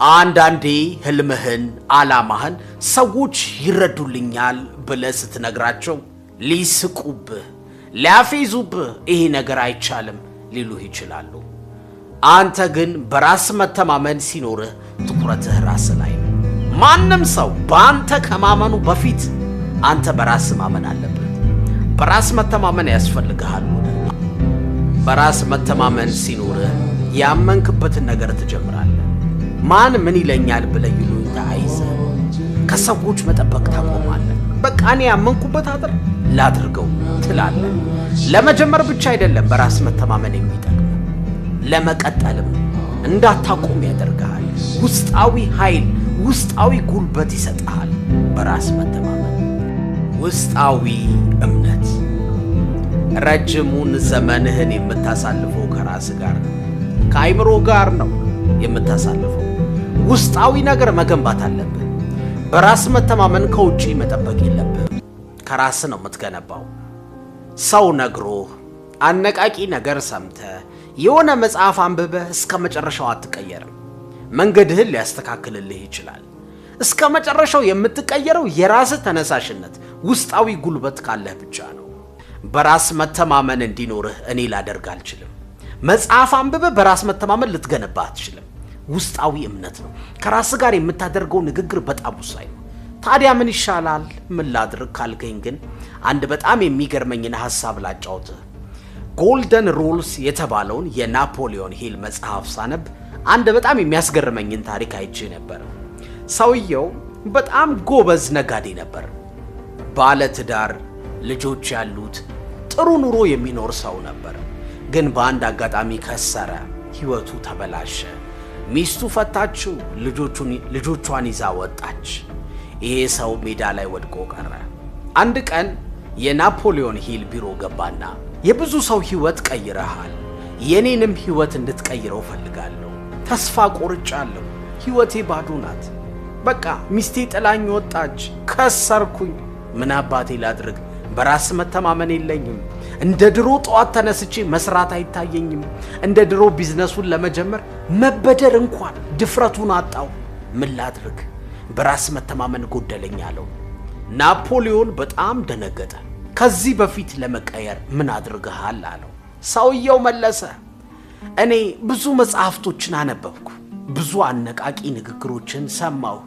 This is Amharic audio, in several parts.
አንዳንዴ ህልምህን፣ አላማህን ሰዎች ይረዱልኛል ብለህ ስትነግራቸው ሊስቁብህ፣ ሊያፌዙብህ፣ ይሄ ነገር አይቻልም ሊሉህ ይችላሉ። አንተ ግን በራስ መተማመን ሲኖርህ ትኩረትህ ራስ ላይ ነው። ማንም ሰው በአንተ ከማመኑ በፊት አንተ በራስ ማመን አለብህ። በራስ መተማመን ያስፈልግሃል። በራስ መተማመን ሲኖርህ ያመንክበትን ነገር ትጀምራለህ። ማን ምን ይለኛል ብለህ ይሉኝታ አይዝህም። ከሰዎች መጠበቅ ታቆማለህ። በቃ እኔ ያመንኩበት አጥር ላድርገው ትላለህ። ለመጀመር ብቻ አይደለም በራስ መተማመን የሚጠቅም፣ ለመቀጠልም እንዳታቆም ያደርግሃል። ውስጣዊ ኃይል፣ ውስጣዊ ጉልበት ይሰጥሃል። በራስ መተማመን፣ ውስጣዊ እምነት። ረጅሙን ዘመንህን የምታሳልፈው ከራስ ጋር፣ ከአይምሮ ጋር ነው የምታሳልፈው። ውስጣዊ ነገር መገንባት አለብህ። በራስ መተማመን ከውጪ መጠበቅ የለብህም። ከራስ ነው የምትገነባው። ሰው ነግሮህ፣ አነቃቂ ነገር ሰምተህ፣ የሆነ መጽሐፍ አንብበህ እስከ መጨረሻው አትቀየርም። መንገድህን ሊያስተካክልልህ ይችላል። እስከ መጨረሻው የምትቀየረው የራስህ ተነሳሽነት፣ ውስጣዊ ጉልበት ካለህ ብቻ ነው። በራስ መተማመን እንዲኖርህ እኔ ላደርግ አልችልም። መጽሐፍ አንብበህ በራስ መተማመን ልትገነባ አትችልም። ውስጣዊ እምነት ነው። ከራስ ጋር የምታደርገው ንግግር በጣም ወሳኝ ነው። ታዲያ ምን ይሻላል? ምን ላድርግ ካልከኝ ግን አንድ በጣም የሚገርመኝን ሐሳብ ላጫውትህ። Golden Rules የተባለውን የናፖሊዮን ሂል መጽሐፍ ሳነብ አንድ በጣም የሚያስገርመኝን ታሪክ አይቼ ነበር። ሰውየው በጣም ጎበዝ ነጋዴ ነበር። ባለ ትዳር፣ ልጆች ያሉት፣ ጥሩ ኑሮ የሚኖር ሰው ነበር። ግን በአንድ አጋጣሚ ከሰረ፣ ሕይወቱ ተበላሸ። ሚስቱ ፈታችው፣ ልጆቿን ይዛ ወጣች። ይሄ ሰው ሜዳ ላይ ወድቆ ቀረ። አንድ ቀን የናፖሊዮን ሂል ቢሮ ገባና የብዙ ሰው ሕይወት ቀይረሃል፣ የኔንም ሕይወት እንድትቀይረው እፈልጋለሁ። ተስፋ ቆርጫለሁ። ሕይወቴ ባዶ ናት። በቃ ሚስቴ ጥላኝ ወጣች፣ ከሰርኩኝ። ምን አባቴ ላድርግ? በራስ መተማመን የለኝም። እንደ ድሮ ጠዋት ተነስቼ መስራት አይታየኝም። እንደ ድሮ ቢዝነሱን ለመጀመር መበደር እንኳን ድፍረቱን አጣው። ምን ላድርግ? በራስ መተማመን ጎደለኝ አለው። ናፖሊዮን በጣም ደነገጠ። ከዚህ በፊት ለመቀየር ምን አድርገሃል አለው። ሰውየው መለሰ፣ እኔ ብዙ መጽሐፍቶችን አነበብኩ፣ ብዙ አነቃቂ ንግግሮችን ሰማሁ፣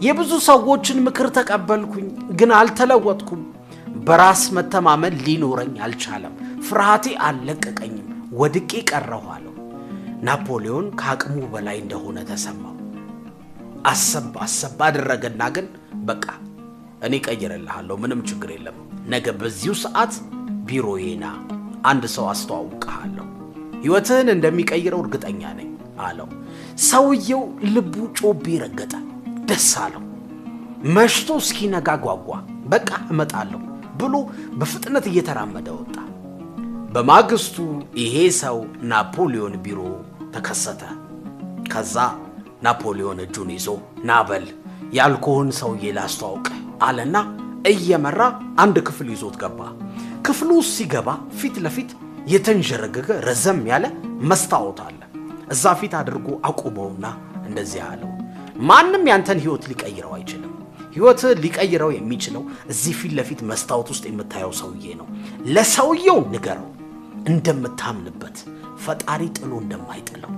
የብዙ ሰዎችን ምክር ተቀበልኩኝ፣ ግን አልተለወጥኩም። በራስ መተማመን ሊኖረኝ አልቻለም። ፍርሃቴ አልለቀቀኝም፣ ወድቄ ቀረሁ አለው። ናፖሊዮን ከአቅሙ በላይ እንደሆነ ተሰማው። አሰብ አሰብ አደረገና ግን በቃ እኔ እቀይርልሃለሁ፣ ምንም ችግር የለም። ነገ በዚሁ ሰዓት ቢሮዬ ና፣ አንድ ሰው አስተዋውቅሃለሁ፣ ሕይወትህን እንደሚቀይረው እርግጠኛ ነኝ አለው። ሰውየው ልቡ ጮቤ ረገጠ፣ ደስ አለው። መሽቶ እስኪነጋ ጓጓ። በቃ እመጣለሁ ብሎ በፍጥነት እየተራመደ ወጣ። በማግስቱ ይሄ ሰው ናፖሊዮን ቢሮ ተከሰተ። ከዛ ናፖሊዮን እጁን ይዞ ናበል ያልኩህን ሰውዬ ላስተዋውቅህ አለና እየመራ አንድ ክፍል ይዞት ገባ። ክፍሉ ውስጥ ሲገባ ፊት ለፊት የተንዠረገገ ረዘም ያለ መስታወት አለ። እዛ ፊት አድርጎ አቁመውና እንደዚህ አለው፣ ማንም ያንተን ህይወት ሊቀይረው አይችልም። ህይወት ሊቀይረው የሚችለው እዚህ ፊት ለፊት መስታወት ውስጥ የምታየው ሰውዬ ነው። ለሰውየው ንገረው እንደምታምንበት፣ ፈጣሪ ጥሎ እንደማይጥለው፣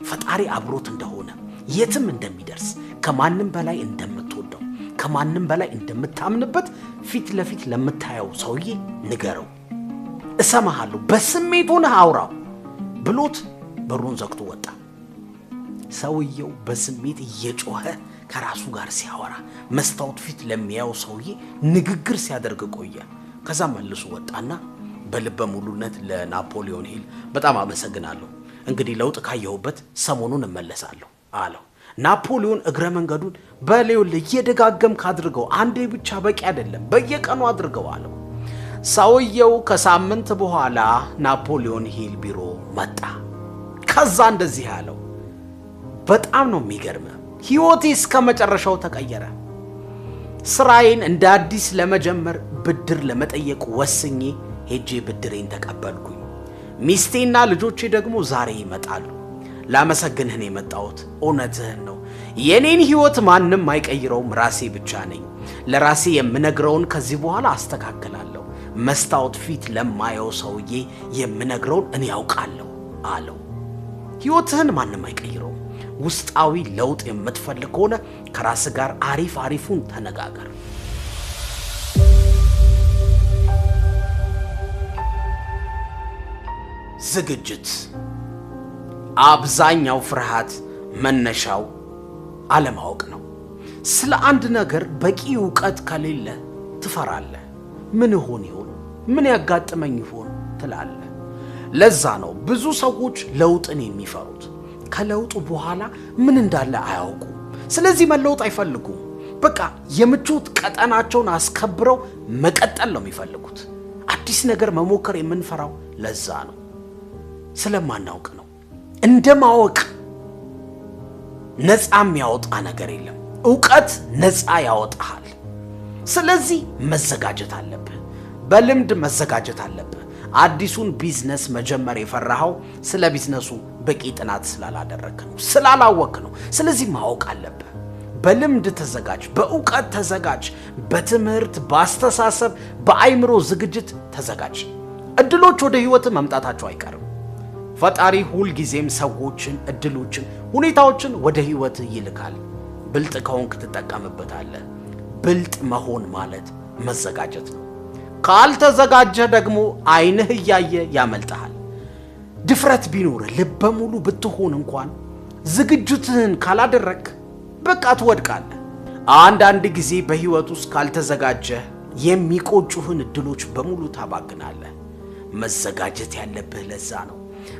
ፈጣሪ አብሮት እንደሆነ፣ የትም እንደሚደርስ፣ ከማንም በላይ እንደምትወደው፣ ከማንም በላይ እንደምታምንበት ፊት ለፊት ለምታየው ሰውዬ ንገረው። እሰማሃለሁ፣ በስሜት ሆነህ አውራው ብሎት በሩን ዘግቶ ወጣ። ሰውየው በስሜት እየጮኸ ከራሱ ጋር ሲያወራ፣ መስታወት ፊት ለሚያየው ሰውዬ ንግግር ሲያደርግ ቆየ። ከዛ መልሶ ወጣና በልበ ሙሉነት ለናፖሊዮን ሂል በጣም አመሰግናለሁ፣ እንግዲህ ለውጥ ካየሁበት ሰሞኑን እመለሳለሁ አለው። ናፖሊዮን እግረ መንገዱን በሌውል እየደጋገምክ አድርገው፣ አንዴ ብቻ በቂ አይደለም፣ በየቀኑ አድርገው አለው። ሰውየው ከሳምንት በኋላ ናፖሊዮን ሂል ቢሮ መጣ። ከዛ እንደዚህ አለው፣ በጣም ነው የሚገርመው፣ ሕይወቴ እስከ መጨረሻው ተቀየረ። ስራዬን እንደ አዲስ ለመጀመር ብድር ለመጠየቅ ወስኜ ሄጄ ብድሬን ተቀበልኩኝ። ሚስቴና ልጆቼ ደግሞ ዛሬ ይመጣሉ። ላመሰግንህ ነው የመጣሁት። እውነትህን ነው። የኔን ህይወት ማንም አይቀይረውም፣ ራሴ ብቻ ነኝ። ለራሴ የምነግረውን ከዚህ በኋላ አስተካክላለሁ። መስታወት ፊት ለማየው ሰውዬ የምነግረውን እኔ ያውቃለሁ አለው። ህይወትህን ማንም አይቀይረውም። ውስጣዊ ለውጥ የምትፈልግ ከሆነ ከራስ ጋር አሪፍ አሪፉን ተነጋገር። ዝግጅት። አብዛኛው ፍርሃት መነሻው አለማወቅ ነው። ስለ አንድ ነገር በቂ እውቀት ከሌለ ትፈራለህ። ምን ይሆን ይሆን? ምን ያጋጥመኝ ይሆን ትላለህ። ለዛ ነው ብዙ ሰዎች ለውጥን የሚፈሩት። ከለውጡ በኋላ ምን እንዳለ አያውቁም። ስለዚህ መለወጥ አይፈልጉም። በቃ የምቾት ቀጠናቸውን አስከብረው መቀጠል ነው የሚፈልጉት። አዲስ ነገር መሞከር የምንፈራው ለዛ ነው፣ ስለማናውቅ ነው። እንደ ማወቅ ነፃ የሚያወጣ ነገር የለም። እውቀት ነፃ ያወጣሃል። ስለዚህ መዘጋጀት አለብህ። በልምድ መዘጋጀት አለብህ። አዲሱን ቢዝነስ መጀመር የፈራኸው ስለ ቢዝነሱ በቂ ጥናት ስላላደረግክ ነው፣ ስላላወቅክ ነው። ስለዚህ ማወቅ አለብህ። በልምድ ተዘጋጅ፣ በእውቀት ተዘጋጅ፣ በትምህርት፣ በአስተሳሰብ፣ በአይምሮ ዝግጅት ተዘጋጅ። እድሎች ወደ ህይወት መምጣታቸው አይቀርም። ፈጣሪ ሁልጊዜም ሰዎችን፣ እድሎችን፣ ሁኔታዎችን ወደ ህይወት ይልካል። ብልጥ ከሆንክ ትጠቀምበታለህ። ብልጥ መሆን ማለት መዘጋጀት ነው። ካልተዘጋጀህ ደግሞ ዓይንህ እያየ ያመልጥሃል። ድፍረት ቢኖርህ ልበ ሙሉ ብትሆን እንኳን ዝግጅትህን ካላደረግክ በቃ ትወድቃለህ። አንዳንድ ጊዜ በህይወት ውስጥ ካልተዘጋጀህ የሚቆጩህን እድሎች በሙሉ ታባክናለህ። መዘጋጀት ያለብህ ለዛ ነው።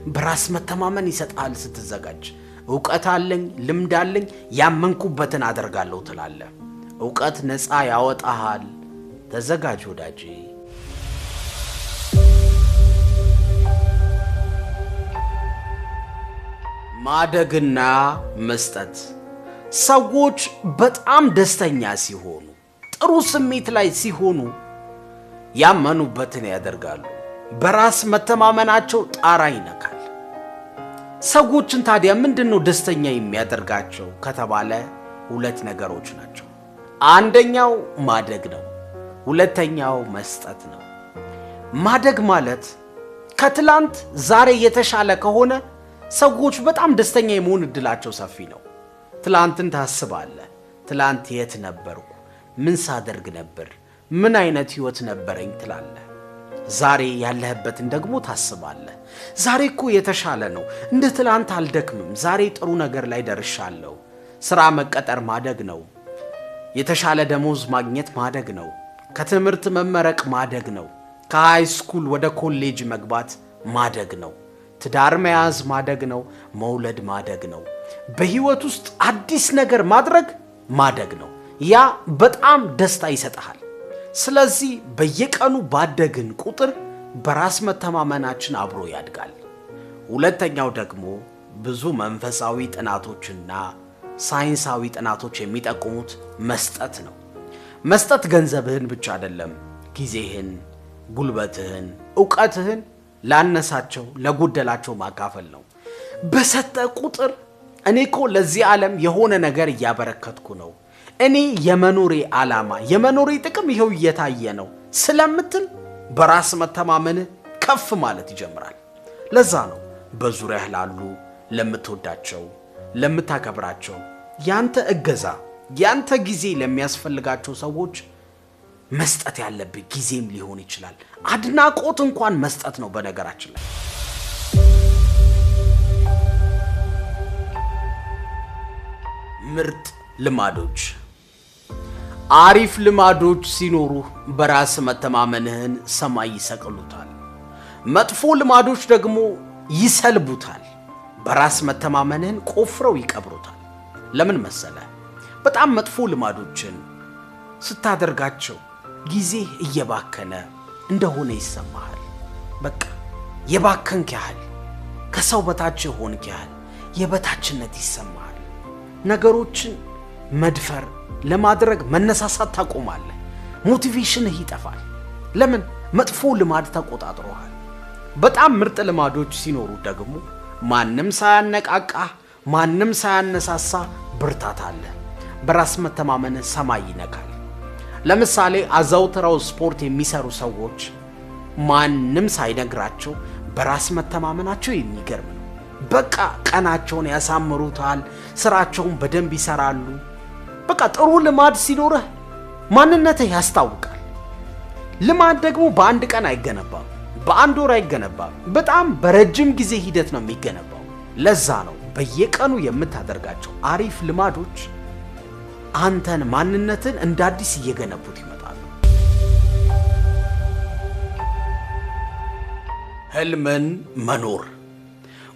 በራስ መተማመን ይሰጥሃል ስትዘጋጅ። እውቀት አለኝ፣ ልምድ አለኝ፣ ያመንኩበትን አደርጋለሁ ትላለህ። እውቀት ነፃ ያወጣሃል። ተዘጋጅ ወዳጄ። ማደግና መስጠት። ሰዎች በጣም ደስተኛ ሲሆኑ፣ ጥሩ ስሜት ላይ ሲሆኑ ያመኑበትን ያደርጋሉ። በራስ መተማመናቸው ጣራ ይነካል። ሰዎችን ታዲያ ምንድን ነው ደስተኛ የሚያደርጋቸው ከተባለ ሁለት ነገሮች ናቸው። አንደኛው ማደግ ነው፣ ሁለተኛው መስጠት ነው። ማደግ ማለት ከትላንት ዛሬ የተሻለ ከሆነ ሰዎች በጣም ደስተኛ የመሆን እድላቸው ሰፊ ነው። ትላንትን ታስባለህ። ትላንት የት ነበርኩ? ምን ሳደርግ ነበር? ምን አይነት ህይወት ነበረኝ ትላለህ። ዛሬ ያለህበትን ደግሞ ታስባለህ። ዛሬ እኮ የተሻለ ነው፣ እንደ ትላንት አልደክምም። ዛሬ ጥሩ ነገር ላይ ደርሻለሁ። ስራ መቀጠር ማደግ ነው። የተሻለ ደሞዝ ማግኘት ማደግ ነው። ከትምህርት መመረቅ ማደግ ነው። ከ high school ወደ ኮሌጅ መግባት ማደግ ነው። ትዳር መያዝ ማደግ ነው። መውለድ ማደግ ነው። በህይወት ውስጥ አዲስ ነገር ማድረግ ማደግ ነው። ያ በጣም ደስታ ይሰጥሃል። ስለዚህ በየቀኑ ባደግን ቁጥር በራስ መተማመናችን አብሮ ያድጋል። ሁለተኛው ደግሞ ብዙ መንፈሳዊ ጥናቶችና ሳይንሳዊ ጥናቶች የሚጠቁሙት መስጠት ነው። መስጠት ገንዘብህን ብቻ አይደለም፣ ጊዜህን፣ ጉልበትህን፣ እውቀትህን ላነሳቸው ለጎደላቸው ማካፈል ነው። በሰጠ ቁጥር እኔ እኮ ለዚህ ዓለም የሆነ ነገር እያበረከትኩ ነው፣ እኔ የመኖሬ ዓላማ የመኖሬ ጥቅም ይኸው እየታየ ነው ስለምትል በራስ መተማመንህ ከፍ ማለት ይጀምራል። ለዛ ነው በዙሪያህ ላሉ ለምትወዳቸው፣ ለምታከብራቸው ያንተ እገዛ ያንተ ጊዜ ለሚያስፈልጋቸው ሰዎች መስጠት ያለብህ ጊዜም ሊሆን ይችላል። አድናቆት እንኳን መስጠት ነው። በነገራችን ላይ ምርጥ ልማዶች፣ አሪፍ ልማዶች ሲኖሩህ በራስ መተማመንህን ሰማይ ይሰቅሉታል። መጥፎ ልማዶች ደግሞ ይሰልቡታል። በራስ መተማመንህን ቆፍረው ይቀብሩታል። ለምን መሰለህ? በጣም መጥፎ ልማዶችን ስታደርጋቸው ጊዜህ እየባከነ እንደሆነ ይሰማሃል። በቃ የባከንክ ያህል፣ ከሰው በታች የሆንክ ያህል የበታችነት ይሰማሃል። ነገሮችን መድፈር ለማድረግ መነሳሳት ታቆማለህ። motivation ህ ይጠፋል። ለምን? መጥፎ ልማድ ተቆጣጥሮሃል። በጣም ምርጥ ልማዶች ሲኖሩ ደግሞ ማንም ሳያነቃቃህ፣ ማንም ሳያነሳሳ ብርታት አለ። በራስ መተማመንህ ሰማይ ይነካል። ለምሳሌ አዘውትረው ስፖርት የሚሰሩ ሰዎች ማንም ሳይነግራቸው በራስ መተማመናቸው የሚገርም ነው። በቃ ቀናቸውን ያሳምሩታል፣ ስራቸውን በደንብ ይሰራሉ። በቃ ጥሩ ልማድ ሲኖርህ ማንነትህ ያስታውቃል። ልማድ ደግሞ በአንድ ቀን አይገነባም፣ በአንድ ወር አይገነባም። በጣም በረጅም ጊዜ ሂደት ነው የሚገነባው። ለዛ ነው በየቀኑ የምታደርጋቸው አሪፍ ልማዶች አንተን ማንነትን እንደ አዲስ እየገነቡት ይመጣሉ። ህልምን መኖር፣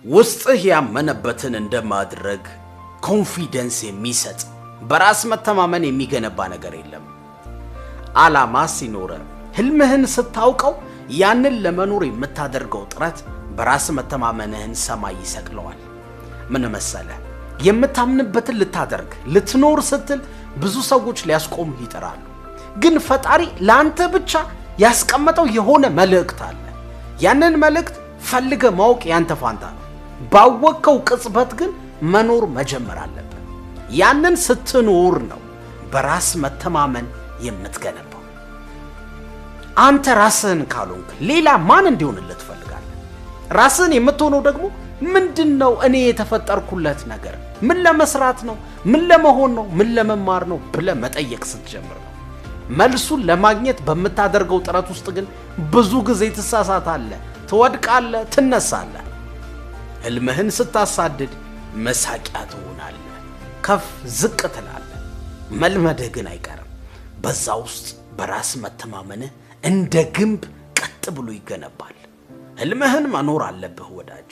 ውስጥህ ያመነበትን እንደማድረግ confidence የሚሰጥ፣ በራስ መተማመን የሚገነባ ነገር የለም። ዓላማ ሲኖርህ፣ ህልምህን ስታውቀው፣ ያንን ለመኖር የምታደርገው ጥረት በራስ መተማመንህን ሰማይ ይሰቅለዋል። ምን መሰለህ፣ የምታምንበትን ልታደርግ ልትኖር ስትል ብዙ ሰዎች ሊያስቆሙህ ይጥራሉ። ግን ፈጣሪ ለአንተ ብቻ ያስቀመጠው የሆነ መልእክት አለ። ያንን መልእክት ፈልገህ ማወቅ ያንተ ፋንታ ነው። ባወቅከው ቅጽበት ግን መኖር መጀመር አለብህ። ያንን ስትኖር ነው በራስ መተማመን የምትገነባው። አንተ ራስህን ካልሆንክ ሌላ ማን እንዲሆንልህ ትፈልጋለህ? ራስህን የምትሆነው ደግሞ ምንድን ነው? እኔ የተፈጠርኩለት ነገር ምን ለመስራት ነው? ምን ለመሆን ነው? ምን ለመማር ነው ብለህ መጠየቅ ስትጀምር ነው። መልሱን ለማግኘት በምታደርገው ጥረት ውስጥ ግን ብዙ ጊዜ ትሳሳታለህ፣ ትወድቃለህ፣ ትነሳለህ። ህልምህን ስታሳድድ መሳቂያ ትሆናለህ፣ ከፍ ዝቅ ትላለህ። መልመድህ ግን አይቀርም። በዛ ውስጥ በራስ መተማመንህ እንደ ግንብ ቀጥ ብሎ ይገነባል። ህልምህን መኖር አለብህ ወዳጄ።